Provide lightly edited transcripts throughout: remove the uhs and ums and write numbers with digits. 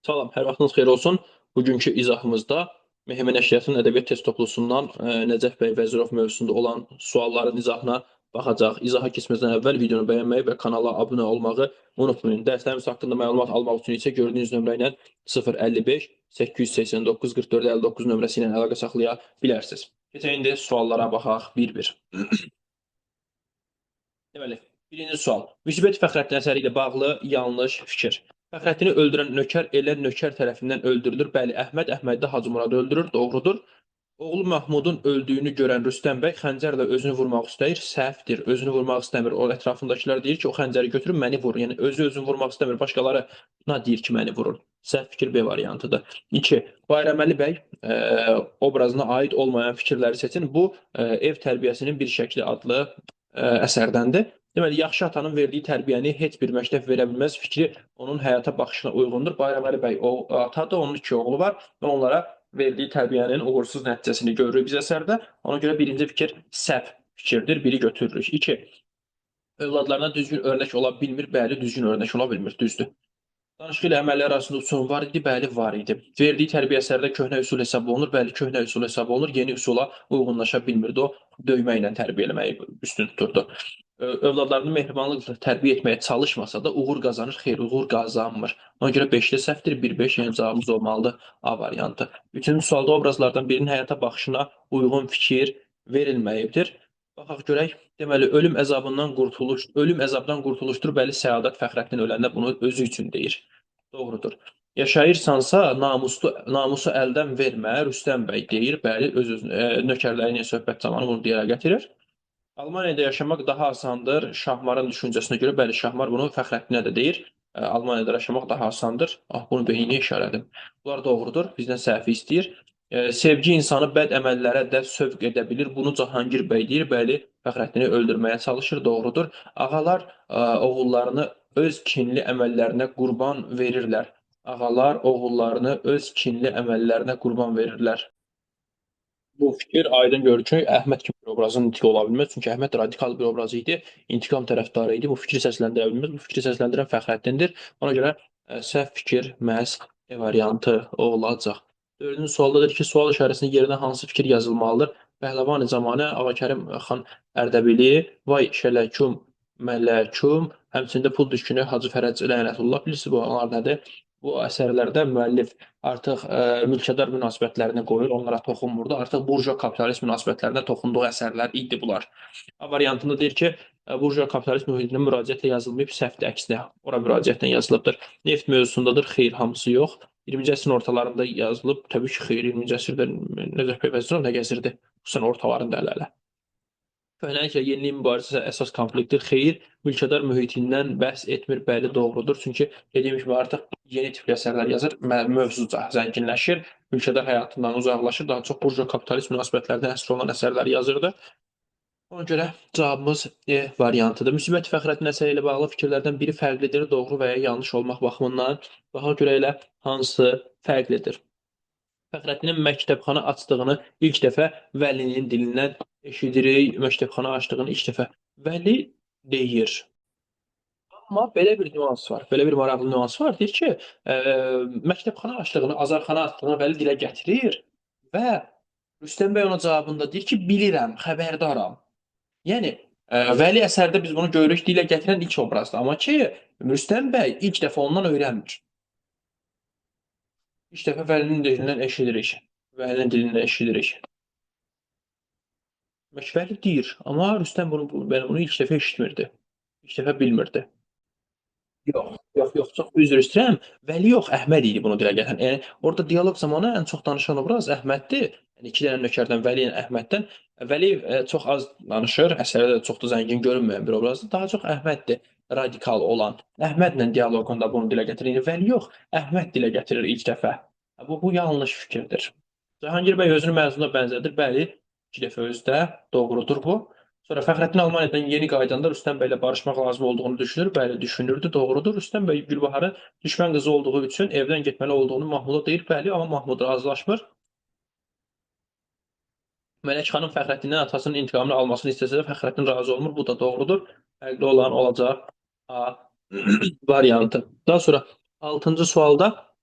Salam, hər vaxtınız xeyir olsun. Bugünkü izahımızda MHM Nəşriyyatının Ədəbiyyat Test Toplusundan Nəcəf bəy Vəzirov mövzusunda olan sualların izahına baxacaq. İzaha keçməzdən əvvəl videonu bəyənməyi və kanala abunə olmağı unutmayın. Dərslərimiz haqqında məlumat almaq üçün isə gördüyünüz nömrə ilə 055 889 44 59 nömrəsi ilə əlaqə saxlaya bilərsiniz. Keçək indi suallara baxaq bir-bir. Deməli, birinci sual. Müsibət Fəxrəddin əsəri ilə bağlı yanlış fikir. Fəxrəddini öldürən nökər elə nökər tərəfindən öldürülür. Bəli, Əhməd Əhmədi Hacı Muradı öldürür. Doğrudur. Oğlu Mahmudun öldüyünü görən Rüstəm bəy xəncərlə özünü vurmaq istəyir. Səhvdir. Özünü vurmaq istəmir. O ətrafındakılar deyir ki, o xəncəri götürün məni vur. Yəni özü özünü vurmaq istəmir. Başqalarına deyir ki, məni vurun. Səhv fikir B variantıdır. 2. Bayraməli bəy obrazına aid olmayan fikirləri seçin. Bu ev tərbiyəsinin bir şəkli adlı əsərdəndir. Deməli, yaxşı atanın verdiyi tərbiyəni heç bir məktəb verə bilməz fikri onun həyata baxışına uyğundur. Bayraməli bəy o atadır, onun iki oğlu var və onlara verdiyi tərbiyənin uğursuz nəticəsini görürük biz əsərdə. Ona görə birinci fikir səhv fikirdir, biri götürürük. 2. Övladlarına düzgün örnək ola bilmir. Bəli, düzgün örnək ola bilmir, düzdür. Danışıq ilə əməllər arasında uçurum var idi, bəli, var idi. Verdiyi tərbiyə əsərdə köhnə üsul hesab olunur, bəli, köhnə üsul hesab olunur, yeni üsula uyğunlaşa bilmirdi. O döyməklə tərbiyə eləməyi üstün tuturdu. Övladlarını mehribanlıqla tərbiyə etməyə çalışmasa da uğur qazanır, xeyr, uğur qazanmır. Ona görə 5-də səhvdir, 1-5, yəni cavabımız olmalıdır A variantı. Üçüncü sualda obrazlardan birinin həyata baxışına uyğun fikir verilməyibdir. Baxaq görək. Deməli, ölüm əzabından qurtuluş, ölüm əzabdan qurtuluşdur. Bəli, Səadət Fəxrəddin öləndə bunu özü üçün deyir. Doğrudur. Yaşayırsansa namusu əldən vermə, Rüstəm bəy deyir. Bəli, öz-özünə nökərləri ilə söhbət zamanı bunu deyərək gətirir. Almaniyada yaşamaq daha asandır. Şahmarın düşüncəsinə görə, bəli, Şahmar bunu Fəxrəddinə də deyir. Almaniyada yaşamaq daha asandır. Ah, bunu beyninə işarələdim. Bunlar doğrudur. Bizdən səhvi istəyir. Sevgi insanı bəd əməllərə də sövq edə bilir. Bunu Cahangir bəy deyir. Bəli, Fəxrəddini öldürməyə çalışır. Doğrudur. Ağalar oğullarını öz kinli əməllərinə qurban verirlər. Ağalar oğullarını öz kinli əməllərinə qurban verirlər. Bu fikir aydın görür ki, Əhməd kimi bir obrazın nitqi ola bilməz. Çünki Əhməd radikal bir obraz idi, intiqam tərəfdarı idi. Bu fikri səsləndirə bilməz. Bu fikri səsləndirən Fəxrəddindir. Ona görə səhv fikir məhz E variantı olacaq. Dördüncü sualdadır ki, sual işarəsinin yerinə hansı fikir yazılmalıdır? Pəhləvan Zamanə, Ağakərim xan Ərdəbili, Vay Şələkum Mələkum, həmçinin də Pul Düşkünü Hacı Fərəc Lənətullah. Bilirsiniz bu onlar nədir? Bu əsərlərdə müəllif artıq mülkədar münasibətlərini qoyur, onlara toxunmurdu. Artıq burjua kapitalist münasibətlərinə toxunduğu əsərlər idi bunlar. A variantında deyir ki, burjua kapitalist mühitinə müraciətlə yazılmayıb, səhvdir, əksinə ora müraciətlə yazılıbdır. Neft mövzusundadır, xeyr, hamısı yox. 20-ci əsrin ortalarında yazılıb, təbii ki, xeyr, 20-ci əsrdə Nəcəf bəy Vəzirov nə gəzirdi? Xüsusən ortalarında hələ-hələ. Köhnəliklə yenilik mübarizəsi əsas konfliktdir. Xeyr, mülkədar mühitindən bəhs etmir, bəli, doğrudur. Çünki dediyim kimi artıq yeni tipli əsərlər yazır, mövzuca zənginləşir, mülkədar həyatından uzaqlaşır, daha çox burjua kapitalist münasibətlərdən həsr olunan əsərlər yazırdı. Ona görə cavabımız E variantıdır. Müsibət Fəxrəddin əsəri ilə bağlı fikirlərdən biri fərqlidir, doğru və ya yanlış olmaq baxımından. Baxa görə elə hansı fərqlidir? Fəxrəddinin məktəbxana açdığını ilk dəfə Vəlinin dilindən eşidirik. Məktəbxana açdığını ilk dəfə Vəli deyir. Amma belə bir nüans var. Belə bir maraqlı nüans var. Deyir ki, məktəbxana açdığını, azarxana açdığını Vəli dilə gətirir və Rüstəm bəy ona cavabında deyir ki, bilirəm, xəbərdaram. Yəni Vəli əsərdə biz bunu görürük, dilə gətirən ilk obrazdır. Amma ki, Rüstəm bəy ilk dəfə ondan öyrənmir. İlk dəfə Vəlinin dilindən eşidirik. Vəlinin dilindən eşidirik. Vəli deyir, amma Rüstəm bunu ilk dəfə eşitmirdi. İlk dəfə bilmirdi. Yox, yox, yox, çox üzr istəyirəm. Vəli yox, Əhməd idi bunu dilə gətirən. Yəni orada dialoq zamanı ən çox danışan obraz Əhməddir. Yəni iki dənə nökərdən, Vəli ilə Əhməddən. Vəli çox az danışır, əsərdə də çox da zəngin görünməyən bir obrazdır. Daha çox Əhməddir radikal olan. Əhmədlə dialoqunda bunu dilə gətirir. Yəni Vəli yox, Əhməd dilə gətirir ilk dəfə. Bu yanlış fikirdir. Cahangir bəy özünü məzuna bənzədir. Bəli, iki dəfə özdə doğrudur bu. Sonra Fəxrəddin Almaniyadan yeni qayıdanda Rüstəm bəylə barışmaq lazım olduğunu düşünür. Bəli, düşünürdü, doğrudur. Rüstəm bəy Gülbaharın düşmən qızı olduğu üçün evdən getməli olduğunu Mahmuda deyir. Bəli, amma Mahmud razılaşmır. Mələk xanım Fəxrəddindən atasının intiqamını almasını istəsə də Fəxrəddin razı olmur. Bu da doğrudur. Fərqli olan olacaq A variantı. Daha sonra 6-cı sualda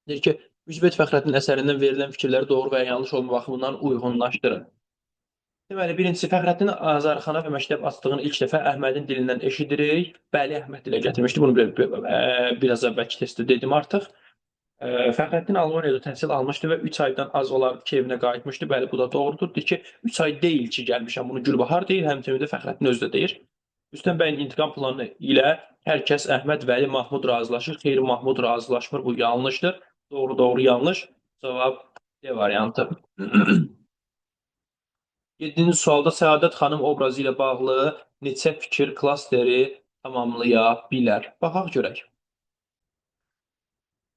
Deyir ki, Müsbət Fəxrəddin əsərindən verilən fikirləri doğru və ya yanlış olma baxımından uyğunlaşdırın. Deməli, birincisi, Fəxrəddin Azarxana və məktəb açdığını ilk dəfə Əhmədin dilindən eşidirik. Bəli, Əhməd dilə gətirmişdi. Bunu biraz əvvəlki testdə dedim artıq. Fəxrəddin Almaniyada təhsil almışdı və 3 aydan az olardı ki, evinə qayıtmışdı. Bəli, bu da doğrudur. Deyir ki, 3 ay deyil ki, gəlmişəm. Bunu Gülbahar deyir, həmçinin də Fəxrəddin özü də deyir. Rüstəm bəyin intiqam planı ilə hər kəs Əhməd, Vəli, Mahmud razılaşır. Xeyr, Mahmud razılaşmır. Bu yanlışdır. Doğru, doğru, yanlış. Cavab D variantı. 7-ci sualda Səadət xanım obrazı ilə bağlı neçə fikir klasteri tamamlaya bilər? Baxaq görək.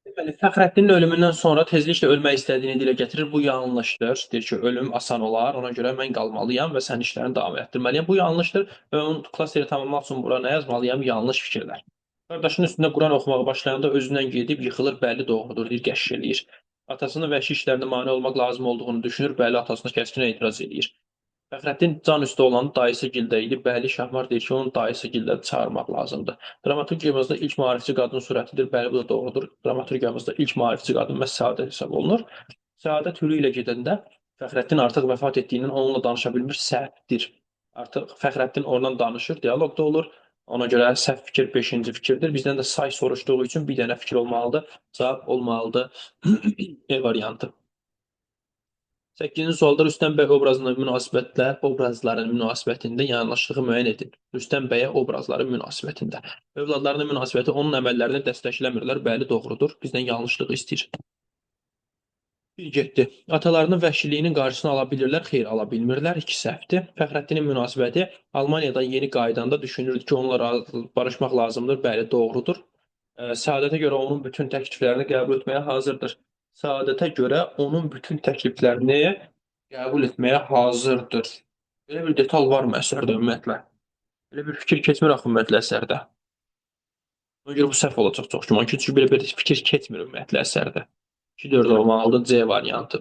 Deməli, Fəxrəddinin ölümündən sonra tezliklə ölmək istədiyini dilə gətirir. Bu yanlışdır. Deyir ki, ölüm asan olar. Ona görə mən qalmalıyam və sən işlərini davam etdirməliyəm. Bu yanlışdır. Və onun klasteri tamamlamaq üçün bura nə yazmalıyam? Yanlış fikirlər. Qardaşının üstündə Quran oxumağa başlayanda özündən gedib yıxılır. Bəli, doğrudur. Deyir, qəşş eləyir. Atasının vəhşi işlərinə mane olmaq lazım olduğunu düşünür. Bəli, atasına kəskin etiraz eləyir. Fəxrəddin can üstə olan dayısı gildə idi. Bəli, Şahmar deyir ki, onun dayısı gildə çağırmaq lazımdır. Dramaturgiyamızda ilk maarifçi qadın surətidir. Bəli, bu da doğrudur. Dramaturgiyamızda ilk maarifçi qadın məhz Səadət hesab olunur. Səadət Hülü ilə gedəndə Fəxrəddin artıq vəfat etdiyindən onunla danışa bilmir, səhvdir. Artıq Fəxrəddin ondan danışır, dialoq da olur. Ona görə səhv fikir 5-ci fikirdir. Bizdən də say soruşduğu üçün bir dənə fikir olmalıdır. Cavab olmalıdır. E variantı. 8-ci sualda Rüstəm bəy obrazına münasibətlər, obrazların münasibətində yanlışlığı müəyyən edin. Rüstəm bəyə obrazların münasibətində. Övladlarının münasibəti onun əməllərini dəstəkləmirlər. Bəli, doğrudur. Bizdən yanlışlığı istəyir. Bir getdi. Atalarının vəhşiliyinin qarşısını ala bilirlər? Xeyr, ala bilmirlər. İki səhvdir. Fəxrəddinin münasibəti Almaniyadan yeni qayıdanda düşünürdü ki, onunla barışmaq lazımdır. Bəli, doğrudur. Səadətə görə onun bütün təkliflərini qəbul etməyə hazırdır. Səadətə görə onun bütün təkliflərini qəbul etməyə hazırdır. Belə bir detal varmı əsərdə ümumiyyətlə? Belə bir fikir keçmir axı ümumiyyətlə əsərdə. Ona görə bu səhv olacaq çox güman ki, çünki belə bir fikir keçmir ümumiyyətlə əsərdə. 2-4 olmalıdır C variantı.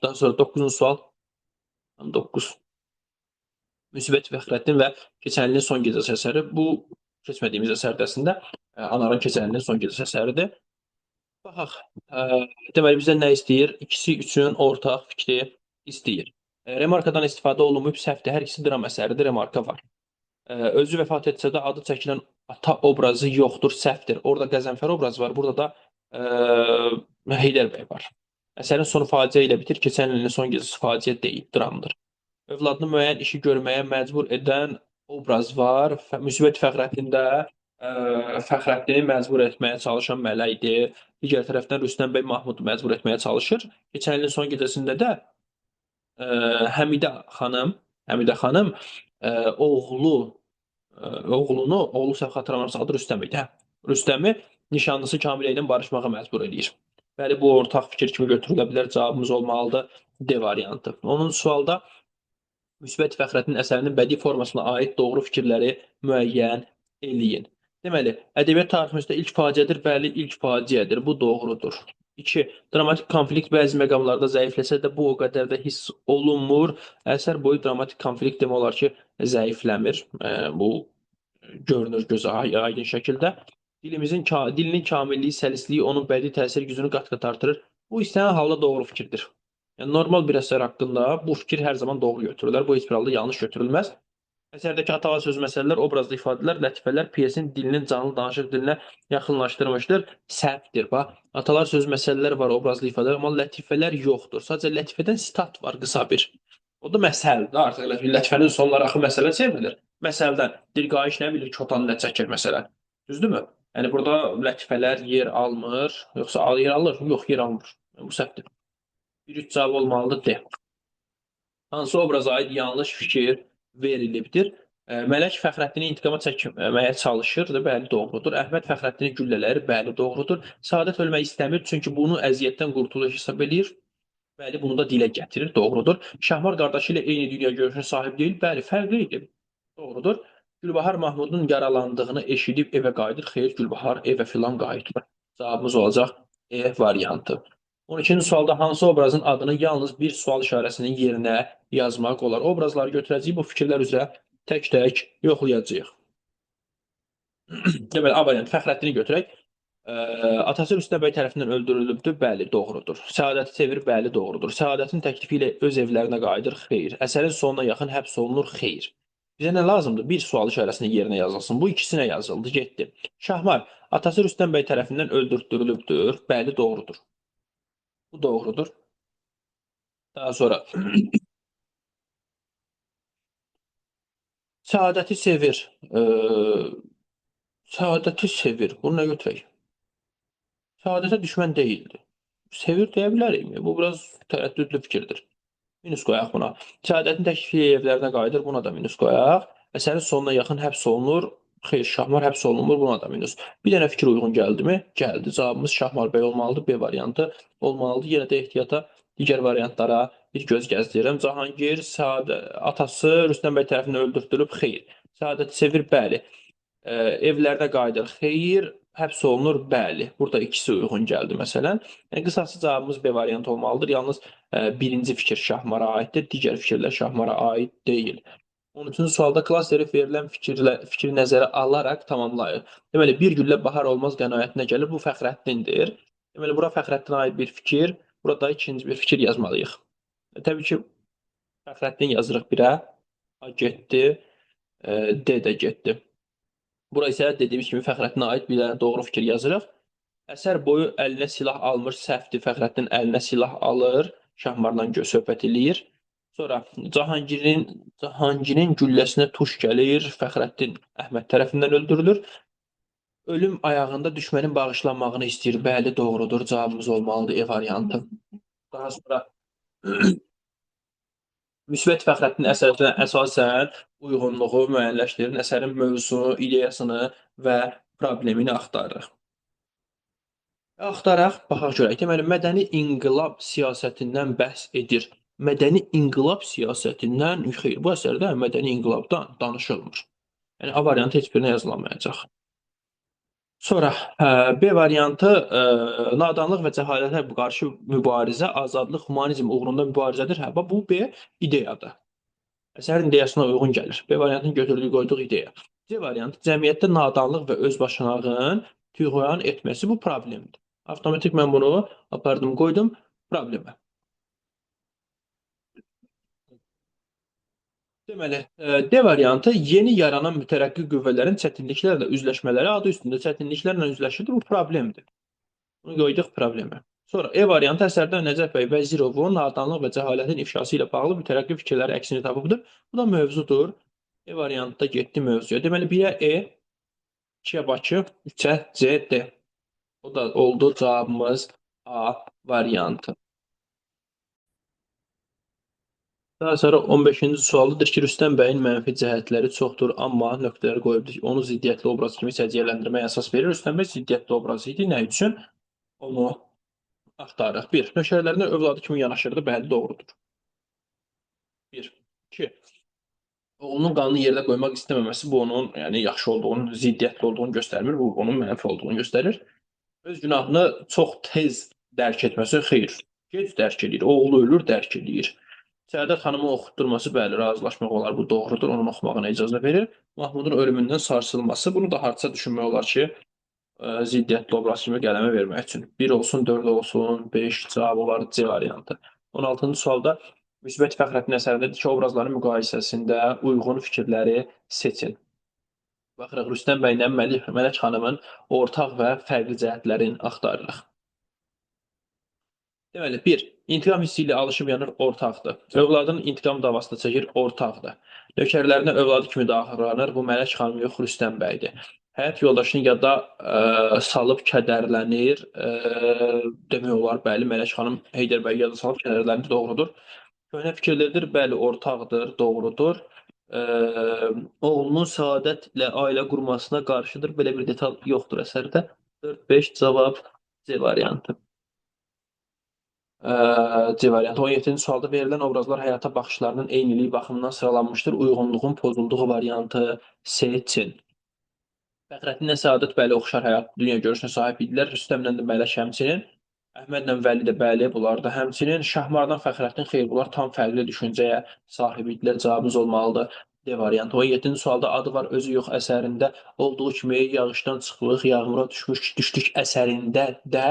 Daha sonra 9-cu sual. 9. Müsibət Fəxrəddin və Keçən ilin son gecəsi əsəri. Bu keçmədiyimiz əsərdəsində Anarın Keçən ilin son gecəsi əsəridir. Baxaq. Deməli bizdən nə istəyir? İkisi üçün ortaq fikri istəyir. Remarkadan istifadə olunmayıb, səhvdir. Hər ikisi dram əsəridir, remarka var. Özü vəfat etsə də adı çəkilən ata obrazı yoxdur, səhvdir. Orada Qəzənfər obrazı var, burada da Heydər bəy var. Əsərin sonu faciə ilə bitir. Keçən ilin son gecəsi faciə deyil, dramdır. Övladını müəyyən işi görməyə məcbur edən obraz var. Müsibət Fəxrəddində Fəxrəddini məcbur etməyə çalışan mələkdir. Digər tərəfdən Rüstəm bəy Mahmudu məcbur etməyə çalışır. Keçən ilin son gecəsində də Həmidə xanım oğlunu, oğlu səhv xatırlamıramsa adı Rüstəm idi. Hə, Rüstəmi nişanlısı Kamilə ilə barışmağa məcbur eləyir. Bəli, bu ortaq fikir kimi götürülə bilər. Cavabımız olmalıdır D variantı. 10-cu sualda Müsbət Fəxrəddin əsərinin bədii formasına aid doğru fikirləri müəyyən eləyin. Deməli, ədəbiyyat tariximizdə ilk faciədir. Bəli, ilk faciədir. Bu doğrudur. 2. Dramatik konflikt bəzi məqamlarda zəifləsə də bu o qədər də hiss olunmur. Əsər boyu dramatik konflikt demək olar ki, zəifləmir. Bu görünür gözə aydın şəkildə. Dilimizin dilinin kamilliyi, səlisliyi onun bədii təsir gücünü qat-qat artırır. Bu istənilən halda doğru fikirdir. Yəni normal bir əsər haqqında bu fikir hər zaman doğru götürülər. Bu heç bir halda yanlış götürülməz. Əsərdəki atalar söz məsələlər, obrazlı ifadələr, lətifələr pyesin dilinin canlı danışıq dilinə yaxınlaşdırmışdır. Səhvdir. Bax, atalar söz məsələlər var, obrazlı ifadələr, amma lətifələr yoxdur. Sadəcə lətifədən sitat var qısa bir. O da məsəldir. Artıq lətifənin sonları axı məsələ çevrilir. Məsəldən dil qayış nə bilir, kotan nə çəkir məsələn. Düzdürmü? Yəni burada lətifələr yer almır, yoxsa yer alır? Yox, yer almır. Bu səhvdir. 1-3 cavab olmalıdır D. Hansı obraza aid yanlış fikir verilibdir? Mələk Fəxrəddini intiqama çəkməyə çalışır, bəli, doğrudur. Əhməd Fəxrəddini güllələrir, bəli, doğrudur. Səadət ölmək istəmir, çünki bunu əziyyətdən qurtuluş hesab eləyir. Bəli, bunu da dilə gətirir, doğrudur. Şahmar qardaşı ilə eyni dünya görüşünə sahib deyil, bəli, fərqli idi. Doğrudur. Gülbahar Mahmudun yaralandığını eşidib evə qayıdır. Xeyr, Gülbahar evə filan qayıtmır. Cavabımız olacaq E variantı. 12-ci sualda hansı obrazın adını yalnız bir sual işarəsinin yerinə yazmaq olar? Obrazları götürəcəyik, bu fikirlər üzrə tək-tək yoxlayacağıq. Deməli, A variantı Fəxrəddini götürək. Atası Rüstəm bəy tərəfindən öldürülübdür. Bəli, doğrudur. Səadəti sevir. Bəli, doğrudur. Səadətin təklifi ilə öz evlərinə qayıdır. Xeyr. Əsərin sonuna yaxın həbs olunur. Xeyr. Bizə nə lazımdır? Bir sual işarəsinin yerinə yazılsın. Bu ikisinə yazıldı, getdi. Şahmar atası Rüstəm bəy tərəfindən öldürtdürülübdür. Bəli, doğrudur. Bu doğrudur. Daha sonra Səadəti sevir. Səadəti sevir. Bunu nə götürək? Səadətə düşmən deyildi. Sevir deyə bilərik. Bu biraz tərəddüdlü fikirdir. Minus qoyaq buna. Səadətin təklifi evlərinə qayıdır. Buna da minus qoyaq. Əsərin sonuna yaxın həbs olunur. Xeyr, Şahmar həbs olunmur. Buna da minus. Bir dənə fikir uyğun gəldimi? Gəldi. Cavabımız Şahmar bəy olmalıdır. B variantı olmalıdır. Yenə də ehtiyata digər variantlara bir göz gəzdirirəm. Cahangir, atası Rüstəm bəy tərəfindən öldürtdürülüb. Xeyr. Səadəti sevir. Bəli. Evlərinə qayıdır. Xeyr. Həbs olunur. Bəli. Burada ikisi uyğun gəldi məsələn. Yəni, qısası cavabımız B variantı olmalıdır. Yalnız birinci fikir Şahmara aiddir. Digər fikirlər Şahmara aid deyil. 13-cü sualda klaster verilən fikri nəzərə alaraq tamamlayır. Deməli, bir güllə bahar olmaz qənaətinə gəlir. Bu Fəxrəddindir. Deməli, bura Fəxrəddinə aid bir fikir. Burada ikinci bir fikir yazmalıyıq. Təbii ki, Fəxrəddin yazırıq birə. A getdi. D də getdi. Bura isə dediyimiz kimi Fəxrəddinə aid bir dənə doğru fikir yazırıq. Əsər boyu əlinə silah almır, səhvdir. Fəxrəddin əlinə silah alır, Şahmarla söhbət eləyir. Sonra Cahangirin gülləsinə tuş gəlir, Fəxrəddin Əhməd tərəfindən öldürülür. Ölüm ayağında düşmənin bağışlanmağını istəyir. Bəli, doğrudur. Cavabımız olmalıdır E variantı. Daha sonra Müsbət Fəxrəddin əsərinə əsasən uyğunluğu müəyyənləşdirin, əsərin mövzusunu, ideyasını və problemini axtarırıq. Axtaraq, baxaq görək. Deməli, mədəni inqilab siyasətindən bəhs edir. Mədəni inqilab siyasətindən, xeyr, bu əsərdə mədəni inqilabdan danışılmır. Yəni, A variantı heç birinə yazılamayacaq. Sonra B variantı nadanlıq və cəhalətə qarşı mübarizə, azadlıq, humanizm uğrunda mübarizədir. Hə, bu B ideyadır. Əsərin ideyasına uyğun gəlir. B variantını götürdük, qoyduq ideya. C variantı cəmiyyətdə nadanlıq və özbaşınalığın tüğyan etməsi bu problemdir. Avtomatik mən bunu apardım, qoydum problemə. Deməli, D variantı yeni yaranan mütərəqqi qüvvələrin çətinliklərlə üzləşmələri adı üstündə çətinliklərlə üzləşir. Bu problemdir. Bunu qoyduq problemə. Sonra E variantı əsərdə Nəcəf bəy Vəzirovun nadanlıq və cəhalətin ifşası ilə bağlı mütərəqqi fikirləri əksini tapıbdır. Bu da mövzudur. E variantı da getdi mövzuya. Deməli, 1-ə E, 2-yə Bakı, 3-ə C, D. O da oldu cavabımız A variantı. Daha sonra 15-ci suallıdır ki, Rüstəm bəyin mənfi cəhətləri çoxdur, amma nöqtələr qoyubdur ki, onu ziddiyyətli obraz kimi səciyyələndirməyə əsas verir. Rüstəm bəy ziddiyyətli obraz idi. Nə üçün? Onu axtarırıq. 1. Nökərlərinə övladı kimi yanaşırdı. Bəli, doğrudur. 1. 2. Oğlunun qanını yerdə qoymaq istəməməsi bu onun yəni yaxşı olduğunu, ziddiyyətli olduğunu göstərmir. Bu onun mənfi olduğunu göstərir. Öz günahını çox tez dərk etməsi xeyr. Gec dərk edir. Oğlu ölür, dərk edir. Səadət xanımı oxutdurması, bəli, razılaşmaq olar, bu doğrudur, onun oxumağına icazə verir. Mahmudun ölümündən sarsılması, bunu da hardasa düşünmək olar ki, ziddiyyətli obraz kimi qələmə vermək üçün. 1 olsun, 4 olsun, 5 cavab olar C variantı. 16-cı sualda Müsbət Fəxrəddin əsərində iki obrazların müqayisəsində uyğun fikirləri seçin. Baxırıq, Rüstəm bəylə Mələk xanımın ortaq və fərqli cəhətlərini axtarırıq. Deməli, 1. İntiqam hissi ilə alışıb yanır, ortaqdır. Övladının intiqam davasını çəkir, ortaqdır. Nökərlərinə övladı kimi davranır, bu Mələk xanım yox, Rüstəm bəydir. Həyat yoldaşını yada salıb kədərlənir, demək olar, bəli, Mələk xanım Heydər bəyi yada salıb kədərlənir, doğrudur. Köhnə fikirlidir, bəli, ortaqdır, doğrudur. Oğlunun səadətlə ailə qurmasına qarşıdır, belə bir detal yoxdur əsərdə. 4-5 cavab C variantı. C variantı. 17-ci sualda verilən obrazlar həyata baxışlarının eyniliyi baxımından sıralanmışdır. Uyğunluğun pozulduğu variantı seçin. Fəxrəddinlə Səadət bəli oxşar həyat dünya görüşünə sahib idilər. Rüstəmlə də Mələk həmçinin. Əhmədlə Vəli də bəli, bunlar da həmçinin. Şahmardan Fəxrəddin xeyr, bunlar tam fərqli düşüncəyə sahib idilər. Cavabımız olmalıdır D variantı. 17-ci sualda adı var, özü yox əsərində olduğu kimi yağışdan çıxlıq, yağmura düşmüş, düşdük əsərində də.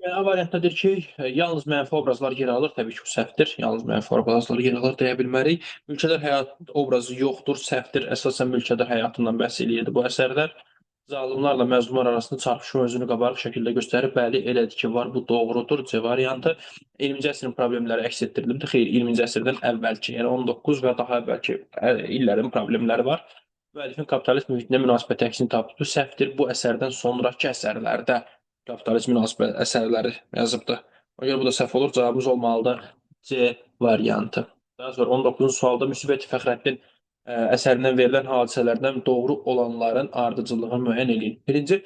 Yəni, A variantında deyir ki, yalnız mənfi obrazlar yer alır. Təbii ki, bu səhvdir. Yalnız mənfi obrazlar yer alır deyə bilmərik. Mülkədar həyat obrazı yoxdur, səhvdir. Əsasən mülkədar həyatından bəhs eləyirdi bu əsərlər. Zalimlarla məzlumlar arasında çarpışma özünü qabarıq şəkildə göstərir. Bəli, elədir ki, var. Bu doğrudur. C variantı. 20-ci əsrin problemləri əks etdirilibdir. Xeyr, 20-ci əsrdən əvvəlki, yəni 19 və daha əvvəlki illərin problemləri var. Müəllifin kapitalist mühitinə münasibəti əksini tapıb. Bu səhvdir. Bu əsərdən sonrakı əsərlərdə kapitalist münasibət əsərləri yazıbdır. Ona görə bu da səhv olur. Cavabımız olmalıdır C variantı. Daha sonra 19-cu sualda Müsibət Fəxrəddin əsərindən verilən hadisələrdən doğru olanların ardıcıllığını müəyyən eləyin. Birinci,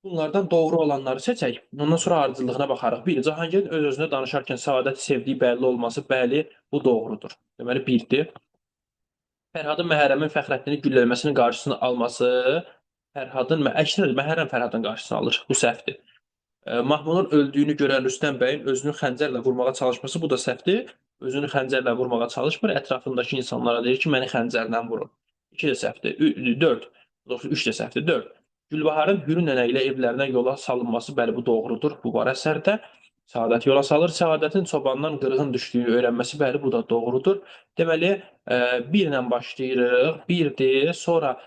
bunlardan doğru olanları seçək. Ondan sonra ardıcıllığına baxarıq. Bir, Cahangirin öz-özünə danışarkən Səadəti sevdiyi bəlli olması, bəli, bu doğrudur. Deməli, birdir. Fərhadın Məhərrəmin Fəxrəddini güllələməsinin qarşısını alması, Fərhadın, əksinə Məhərrəm Fərhadın qarşısını alır. Bu səhvdir. Mahmudun öldüyünü görən Rüstəm bəyin özünü xəncərlə vurmağa çalışması, bu da səhvdir. Özünü xəncərlə vurmağa çalışmır, ətrafındakı insanlara deyir ki, məni xəncərlə vurun. 2 də səhvdir. 4. Doğrusu 3 də səhvdir. 4. Gülbaharın Hürü nənə ilə evlərinə yola salınması, bəli, bu doğrudur. Bu var əsərdə. Səadət yola salır. Səadətin çobandan qırğın düşdüyünü öyrənməsi, bəli, bu da doğrudur. Deməli, 1 ilə başlayırıq. 1-dir. Sonra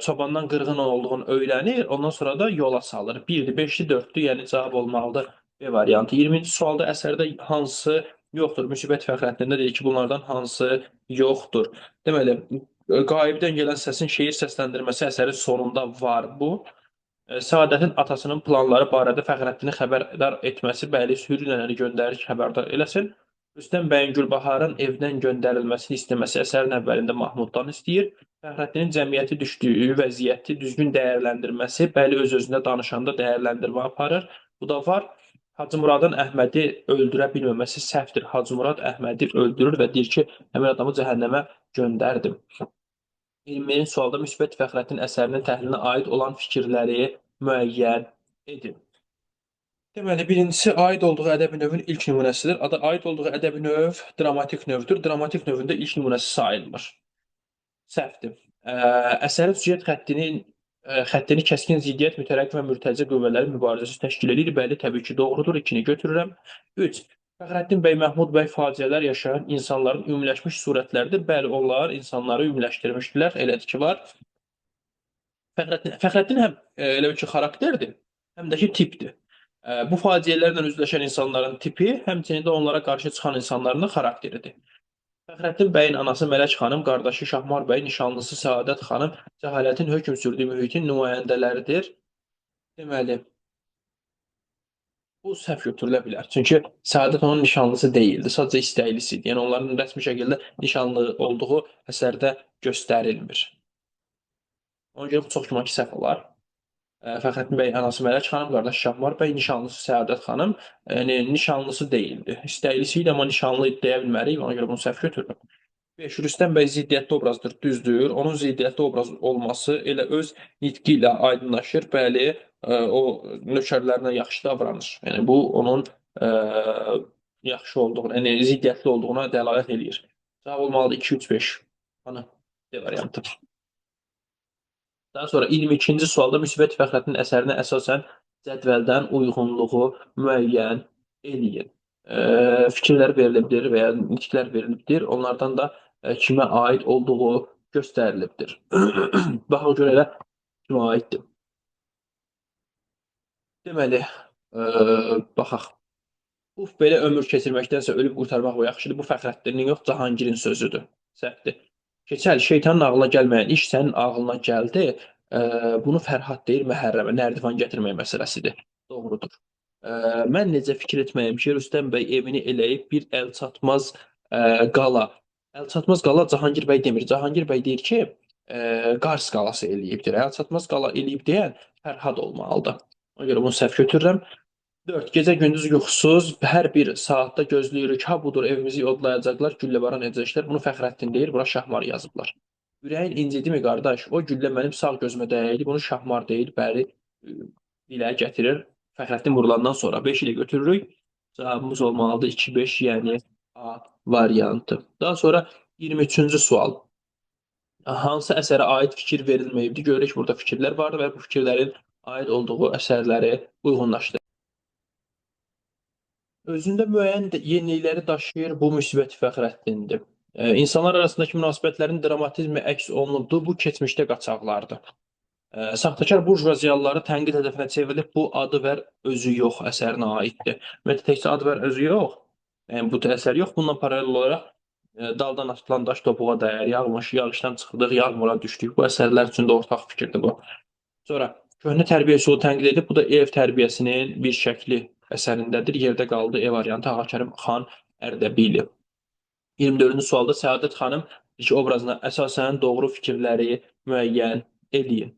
çobandan qırğın olduğunu öyrənir. Ondan sonra da yola salır. 1-dir, 5-dir, 4-dür. Yəni cavab olmalıdır B variantı. 20-ci sualda əsərdə hansı yoxdur? Müsibət Fəxrəddində deyir ki, bunlardan hansı yoxdur? Deməli, qaibdən gələn səsin şeir səsləndirməsi əsərin sonunda var bu. Səadətin atasının planları barədə Fəxrəddini xəbərdar etməsi, bəli, Hürü nənəni göndərir ki, xəbərdar eləsin. Rüstəm bəyin Gülbaharın evdən göndərilməsini istəməsi əsərin əvvəlində Mahmuddan istəyir. Fəxrəddinin cəmiyyəti düşdüyü vəziyyəti düzgün dəyərləndirməsi, bəli, öz-özünə danışanda dəyərləndirmə aparır. Bu da var. Hacı Muradın Əhmədi öldürə bilməməsi səhvdir. Hacı Murad Əhmədi öldürür və deyir ki, həmin adamı cəhənnəmə göndərdim. 21-ci sualda Müsbət Fəxrəddin əsərinin təhlilinə aid olan fikirləri müəyyən edin. Deməli, birincisi aid olduğu ədəbi növün ilk nümunəsidir. Adı aid olduğu ədəbi növ dramatik növdür. Dramatik növündə ilk nümunəsi sayılmır. Səhvdir. Əsərin süjet xəttini kəskin ziddiyyət, mütərəqqi və mürtəci qüvvələrin mübarizəsi təşkil edir. Bəli, təbii ki, doğrudur. 2-ni götürürəm. 3. Fəxrəddin bəy, Məhmud bəy faciələr yaşayan insanların ümumiləşmiş surətləridir. Bəli, onlar insanları ümumiləşdirmişdilər. Elədir ki, var. Fəxrəddin həm elə bir ki, xarakterdir, həm də ki, tipdir. Bu faciələrlə üzləşən insanların tipi, həmçinin də onlara qarşı çıxan insanların da xarakteridir. Fəxrəddin bəyin anası Mələk xanım, qardaşı Şahmar bəy, nişanlısı Səadət xanım cəhalətin hökm sürdüyü mühitin nümayəndələridir. Deməli, bu səhv götürülə bilər. Çünki Səadət onun nişanlısı deyildi, sadəcə istəklisi idi. Yəni onların rəsmi şəkildə nişanlı olduğu əsərdə göstərilmir. Ona görə bu çox güman ki, səhv olar. Fəxrəddin bəy anası Mələk xanım, qardaşı Şahmar bəy, nişanlısı Səadət xanım, yəni nişanlısı deyildi. İstəklisi idi, amma nişanlı idi deyə bilmərik. Ona görə bunu səhv götürürəm. 5. Rüstəm bəy ziddiyyətli obrazdır, düzdür. Onun ziddiyyətli obraz olması elə öz nitqi ilə aydınlaşır. Bəli, o nökərlərinə yaxşı davranır. Yəni bu onun yaxşı olduğunu, yəni ziddiyyətli olduğuna dəlalət eləyir. Cavab olmalıdır 2, 3, 5. Ana, D variantı. Daha sonra 22-ci sualda Müsibət Fəxrəddin əsərinə əsasən cədvəldən uyğunluğu müəyyən eləyin. Fikirlər verilibdir və ya nitqlər verilibdir. Onlardan da kimə aid olduğu göstərilibdir. Baxaq görə elə kimə aiddir. Deməli, baxaq. Uf, belə ömür keçirməkdənsə ölüb qurtarmaq yaxşıdır. Bu Fəxrəddinin yox, Cahangirin sözüdür. Səhvdir. Keçəl, şeytanın ağlına gəlməyən iş sənin ağlına gəldi. Bunu Fərhad deyir Məhərrəmə, nərdivan gətirmək məsələsidir. Doğrudur. Mən necə fikir etməyim ki, Rüstəm bəy evini eləyib bir əlçatmaz qala. Əlçatmaz qala Cahangir bəy demir. Cahangir bəy deyir ki, Qars qalası eləyibdir. Əlçatmaz qala eləyib deyən Fərhad olmalıdır. Ona görə bunu səhv götürürəm. 4. Gecə gündüz yuxusuz hər bir saatda gözləyirik. Ha budur evimizi odlayacaqlar, gülləbaran edəcəklər. Bunu Fəxrəddin deyir, bura Şahmar yazıblar. Ürəyin incidimi qardaş? O güllə mənim sağ gözümə dəydi. Bunu Şahmar deyir, bəli dilə gətirir. Fəxrəddin vurulandan sonra 5 ilə götürürük. Cavabımız olmalıdır 2-5, yəni A variantı. Daha sonra 23-cü sual. Hansı əsərə aid fikir verilməyibdir? Görürük burada fikirlər vardır və bu fikirlərin aid olduğu əsərləri uyğunlaşdırır. Özündə müəyyən yenilikləri daşıyır, bu Müsibət Fəxrəddindir. İnsanlar arasındakı münasibətlərin dramatizmi əks olunubdur, bu keçmişdə qaçaqlardır. Saxtakar burjua ziyalıları tənqid hədəfinə çevrilib, bu Adı ver özü yox əsərinə aiddir. Ümumiyyətlə təkcə Adı ver özü yox, yəni bu əsər yox, bununla paralel olaraq daldan atılan daş topuğa dəyər, yağmış, yağışdan çıxdıq, yağmura düşdük. Bu əsərlər üçün də ortaq fikirdir bu. Sonra köhnə tərbiyə üsulu tənqid edib, bu da ev tərbiyəsinin bir şəkli əsərindədir. Yerdə qaldı E variantı Ağakərim xan Ərdəbili. 24-cü sualda Səadət xanım iki obrazına əsasən doğru fikirləri müəyyən eləyin.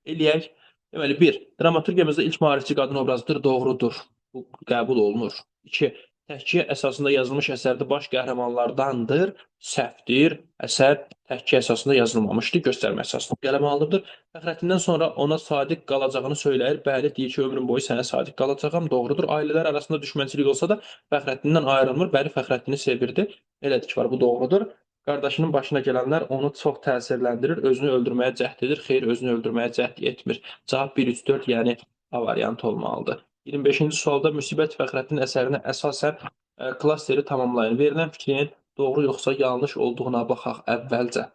Eləyək. Deməli, 1. Dramaturgiyamızda ilk maarifçi qadın obrazıdır. Doğrudur. Bu qəbul olunur. 2. Təhkiyə əsasında yazılmış əsərdə baş qəhrəmanlardandır. Səhvdir. Əsər təhkiyə əsasında yazılmamışdır. Göstərmə əsasında qələmə alınıbdır. Fəxrəddindən sonra ona sadiq qalacağını söyləyir. Bəli, deyir ki, ömrüm boyu sənə sadiq qalacağam. Doğrudur. Ailələr arasında düşmənçilik olsa da Fəxrəddindən ayrılmır. Bəli, Fəxrəddini sevirdi. Elədir ki, var, bu doğrudur. Qardaşının başına gələnlər onu çox təsirləndirir. Özünü öldürməyə cəhd edir. Xeyr, özünü öldürməyə cəhd etmir. Cavab 1, 3, 4, yəni A variantı olmalıdır. 25-ci sualda Müsibət Fəxrəddin əsərinə əsasən klasteri tamamlayın. Verilən fikrin doğru yoxsa yanlış olduğuna baxaq əvvəlcə.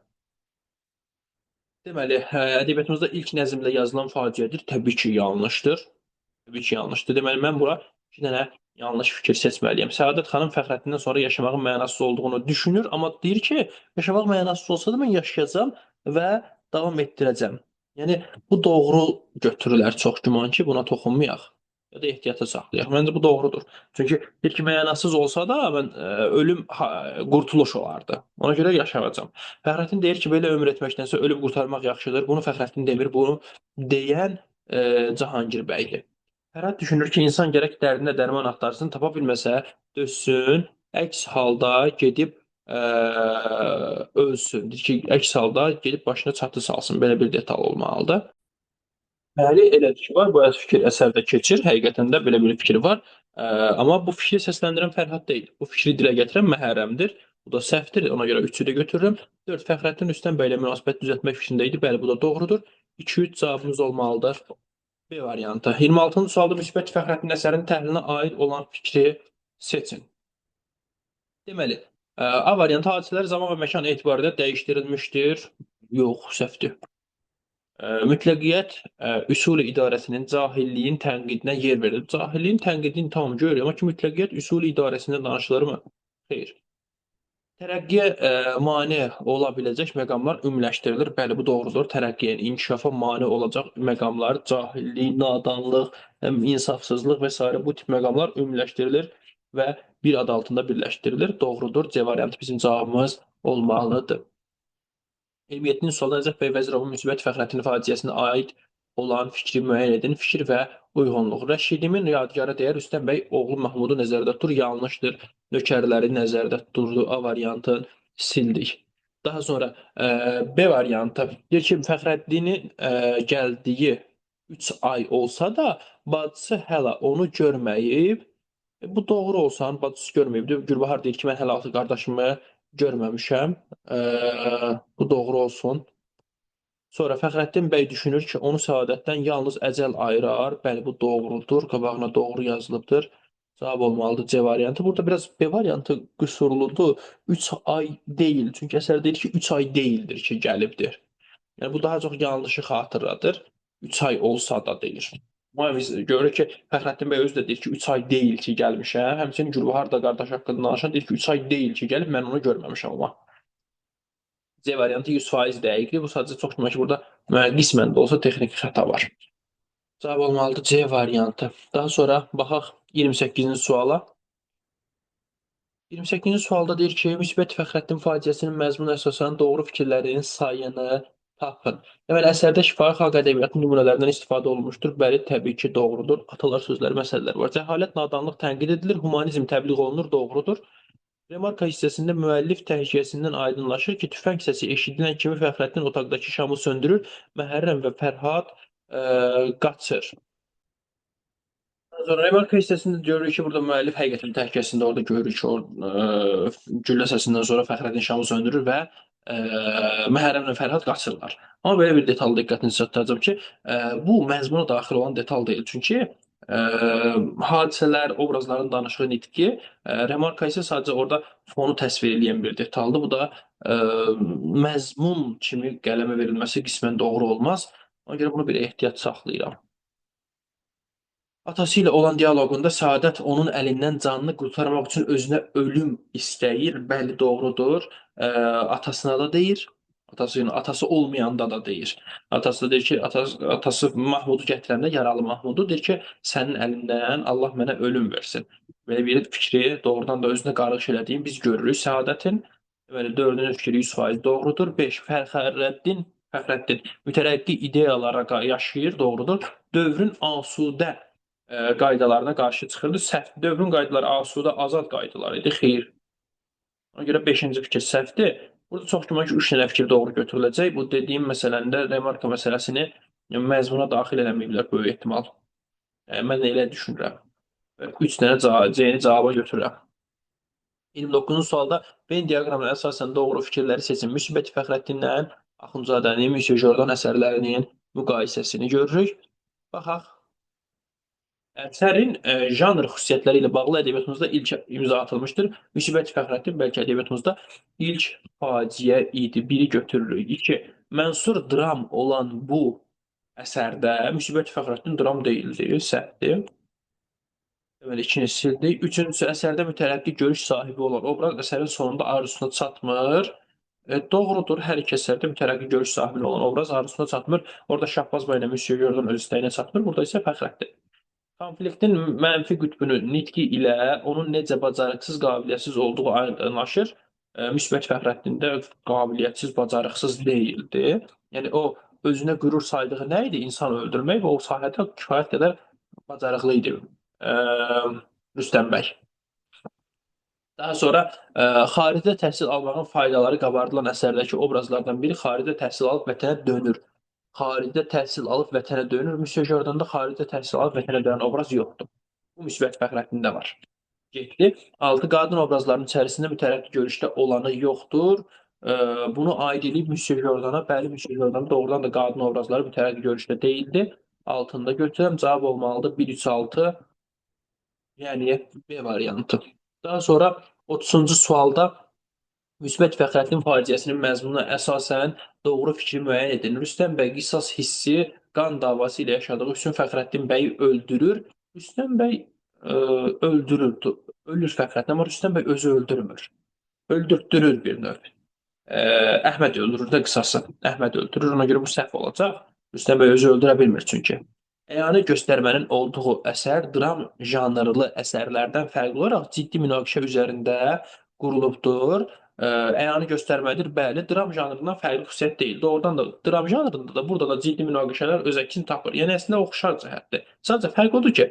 Deməli, ədəbiyyatımızda ilk nəzmlə yazılan faciədir. Təbii ki, yanlışdır. Təbii ki, yanlışdır. Deməli, mən bura iki dənə yanlış fikir seçməliyəm. Səadət xanım Fəxrəddindən sonra yaşamağın mənasız olduğunu düşünür, amma deyir ki, yaşamaq mənasız olsa da mən yaşayacağam və davam etdirəcəm. Yəni, bu doğru götürülər çox güman ki, buna toxunmayaq. Ya da ehtiyata saxlayaq. Məncə bu doğrudur. Çünki deyir ki, mənasız olsa da mən ölüm qurtuluş olardı. Ona görə yaşayacağam. Fəxrəddin deyir ki, belə ömür etməkdənsə ölüb qurtarmaq yaxşıdır. Bunu Fəxrəddin demir, bunu deyən Cahangir bəydir. Fərhad düşünür ki, insan gərək dərdinə dərman axtarsın, tapa bilməsə dözsün, əks halda gedib ölsün. Deyir ki, əks halda gedib başına çatı salsın. Belə bir detal olmalıdır. Bəli, elədir ki, var. Bu fikir əsərdə keçir. Həqiqətən də belə bir fikir var. Amma bu fikri səsləndirən Fərhad deyil. Bu fikri dilə gətirən Məhərrəmdir. Bu da səhvdir. Ona görə 3-ü də götürürüm. 4. Fəxrəddin Rüstəm bəylə münasibət düzəltmək fikrində idi. Bəli, bu da doğrudur. 2-3 cavabımız olmalıdır. B variantı. 26-cı sualda Müsibət Fəxrəddin əsərinin təhlilinə aid olan fikri seçin. Deməli, A variantı hadisələr zaman və məkan etibarilə dəyişdirilmişdir. Yox, səhvdir. Mütləqiyyət üsul idarəsinin cahilliyin tənqidinə yer verilib. Cahilliyin tənqidini tam görürük, amma ki, mütləqiyyət üsul idarəsindən danışılırmı? Xeyr. Tərəqqiyə mane ola biləcək məqamlar ümumiləşdirilir. Bəli, bu doğrudur. Tərəqqiyə, inkişafa mane olacaq məqamlar, cahillik, nadanlıq, insafsızlıq və s. bu tip məqamlar ümumiləşdirilir və bir ad altında birləşdirilir. Doğrudur. C variantı bizim cavabımız olmalıdır. 27-ci sualda Nəcəf bəy Vəzirovun Müsibət Fəxrəddin faciəsinə aid olan fikri müəyyən edin. Fikir və uyğunluq. Rəşidimin yadigarı deyər Rüstəm bəy oğlu Mahmudu nəzərdə tutur. Yanlışdır. Nökərləri nəzərdə tuturdu. A variantını sildik. Daha sonra B variantı. Deyir ki, Fəxrəddinin gəldiyi 3 ay olsa da bacısı hələ onu görməyib. Bu doğru olsa, bacısı görməyibdir. Gülbahar deyir ki, mən hələ altı qardaşımı görməmişəm. Bu doğru olsun. Sonra Fəxrəddin bəy düşünür ki, onu səadətdən yalnız əcəl ayırar. Bəli, bu doğrudur. Qabağına doğru yazılıbdır. Cavab olmalıdır C variantı. Burada biraz B variantı qüsurludur. 3 ay deyil. Çünki əsər deyir ki, 3 ay deyildir ki, gəlibdir. Yəni, bu daha çox yanlışı xatırladır. 3 ay olsa da deyir. Amma biz görürük ki, Fəxrəddin bəy özü də deyir ki, 3 ay deyil ki, gəlmişəm. Həmçinin Gülbahar da qardaş haqqında danışan deyir ki, 3 ay deyil ki, gəlib, mən onu görməmişəm amma. C variantı 100% dəqiqdir. Bu sadəcə çox güman ki, burada qismən də olsa texniki xəta var. Cavab olmalıdır C variantı. Daha sonra baxaq 28-ci suala. 28-ci sualda deyir ki, Müsibət Fəxrəddin faciəsinin məzmunu əsasən doğru fikirlərin sayını tapın. Deməli, əsərdə şifahi xalq ədəbiyyatının nümunələrindən istifadə olunmuşdur. Bəli, təbii ki, doğrudur. Atalar sözləri, məsələlər var. Cəhalət, nadanlıq tənqid edilir, humanizm təbliğ olunur, doğrudur. Remarka hissəsində müəllif təhkiyəsindən aydınlaşır ki, tüfəng səsi eşidilən kimi Fəxrəddin otaqdakı şamı söndürür, Məhərrəm və Fərhad qaçır. Sonra remarka hissəsində görürük ki, burada müəllif həqiqətən təhlükəsində orada görürük ki, güllə səsindən sonra Fəxrəddin şamı söndürür və Məhərrəmlə Fərhad qaçırlar. Amma belə bir detal diqqətinizi çatdıracağam ki, bu məzmuna daxil olan detal deyil. Çünki hadisələr, obrazların danışığı, nitqi, remarka isə sadəcə orada fonu təsvir edən bir detaldır. Bu da məzmun kimi qələmə verilməsi qismən doğru olmaz. Ona görə bunu bir ehtiyat saxlayıram. Atası ilə olan dialoqunda Səadət onun əlindən canını qurtarmaq üçün özünə ölüm istəyir. Bəli, doğrudur. Atasına da deyir. Atası ilə, atası olmayanda da deyir. Atası da deyir ki, atası Mahmudu gətirəndə yaralı Mahmudu deyir ki, sənin əlindən Allah mənə ölüm versin. Belə bir fikri doğrudan da özünə qarğış elədiyini biz görürük Səadətin. Deməli, dördüncü fikri 100% doğrudur. 5. Fəxrəddin mütərəqqi ideyalara yaşayır, doğrudur. Dövrün asudə qaydalarına qarşı çıxırdı. Səhv. Dövrün qaydaları asudə, azad qaydalar idi. Xeyr. Ona görə 5-ci fikir səhvdir. Burada çox güman ki, 3 dənə fikir doğru götürüləcək. Bu dediyim məsələndə remarka məsələsini məzmuna daxil eləməyiblər böyük ehtimal. Mən elə düşünürəm. 3 dənə C-ni cavaba götürürəm. 29-cu sualda Venn diaqramına əsasən doğru fikirləri seçin. Müsibət Fəxrəddindən Axundzadənin, Müsyo Jordan əsərlərinin müqayisəsini görürük. Baxaq. Əsərin janr xüsusiyyətləri ilə bağlı ədəbiyyatımızda ilk imza atılmışdır. Müsibət Fəxrəddin bəlkə ədəbiyyatımızda ilk faciə idi. Biri götürürük. 2. Mənsur dram olan bu əsərdə Müsibət Fəxrəddin dram deyildi, səhvdir. Deməli, ikini sildik. Üçüncüsü, əsərdə mütərəqqi görüş sahibi olan obraz əsərin sonunda arzusuna çatmır. Doğrudur, hər iki əsərdə mütərəqqi görüş sahibi olan obraz arzusuna çatmır. Orada Şahbaz bəy ilə Müsyo Jordan öz istəyinə çatmır. Burada isə Fəxrəddin. Konfliktin mənfi qütbünü nitqi ilə onun necə bacarıqsız, qabiliyyətsiz olduğu aydınlaşır. Müsbət Fəxrəddində qabiliyyətsiz, bacarıqsız deyildi. Yəni o özünə qürur saydığı nə idi? İnsan öldürmək və o sahədə kifayət qədər bacarıqlı idi Rüstəm bəy. Daha sonra xaricdə təhsil almağın faydaları qabardılan əsərdəki obrazlardan biri xaricdə təhsil alıb vətənə dönür. Xaricdə təhsil alıb vətənə dönür. Müsyo Jordanda xaricdə təhsil alıb vətənə dönən obraz yoxdur. Bu Müsbət Fəxrəddində var. Getdi. 6. Qadın obrazlarının içərisində mütərəqqi görüşdə olanı yoxdur. Bunu aid edib Müsyo Jordana. Bəli, Müsyo Jordana doğrudan da qadın obrazları mütərəqqi görüşdə deyildi. Altında götürürəm. Cavab olmalıdır 1, 3, 6. Yəni B variantı. Daha sonra 30-cu sualda Müsbət Fəxrəddin faciəsinin məzmununa əsasən doğru fikri müəyyən edin. Rüstəm bəy qisas hissi qan davası ilə yaşadığı üçün Fəxrəddin bəyi öldürür. Rüstəm bəy öldürür, ölür Fəxrəddin, amma Rüstəm bəy özü öldürmür. Öldürtdürür bir növ. Əhməd öldürür də qısası. Əhməd öldürür, ona görə bu səhv olacaq. Rüstəm bəy özü öldürə bilmir çünki. Əyani göstərmənin olduğu əsər dram janrlı əsərlərdən fərqli olaraq ciddi münaqişə üzərində qurulubdur. Əyani göstərmədir. Bəli, dram janrından fərqli xüsusiyyət deyil. Doğrudan da dram janrında da burada da ciddi münaqişələr öz əksini tapır. Yəni əslində oxşar cəhətdir. Sadəcə fərq odur ki,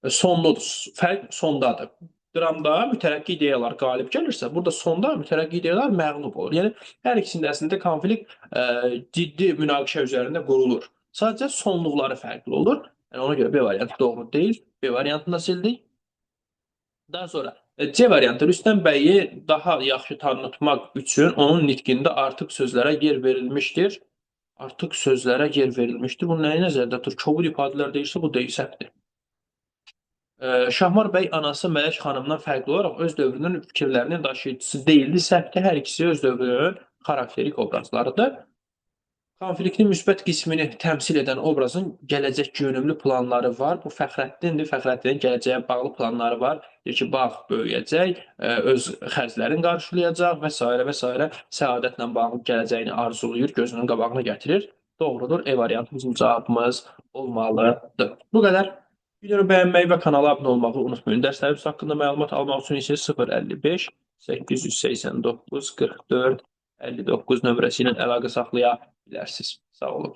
sonludur. Fərq sondadır. Dramda mütərəqqi ideyalar qalib gəlirsə, burada sonda mütərəqqi ideyalar məğlub olur. Yəni hər ikisində əslində konflikt ciddi münaqişə üzərində qurulur. Sadəcə sonluqları fərqli olur. Yəni ona görə B variantı doğru deyil. B variantını da sildik. Daha sonra C variantı Rüstəm bəyi daha yaxşı tanıtmaq üçün onun nitqində artıq sözlərə yer verilmişdir. Artıq sözlərə yer verilmişdir. Bu nəyi nəzərdə tutur? Kobud ifadələr deyilsə bu deyil, səhvdir. Şahmar bəy anası Mələk xanımdan fərqli olaraq öz dövrünün fikirlərinin daşıyıcısı deyildi. Səhvdir. Hər ikisi öz dövrünün xarakterik obrazlarıdır. Konfliktin müsbət qismini təmsil edən obrazın gələcək yönümlü planları var. Bu Fəxrəddindir. Fəxrəddinin gələcəyə bağlı planları var. Deyir ki, bağ böyüyəcək, öz xərclərini qarşılayacaq və s. və s. Səadətlə bağlı gələcəyini arzulayır, gözünün qabağına gətirir. Doğrudur. E variantı bizim cavabımız olmalıdır. Bu qədər. Videonu bəyənməyi və kanala abunə olmağı unutmayın. Dərslərimiz haqqında məlumat almaq üçün isə 055 889 44 59 nömrəsi ilə əlaqə saxlaya bilərsiniz. Sağ olun.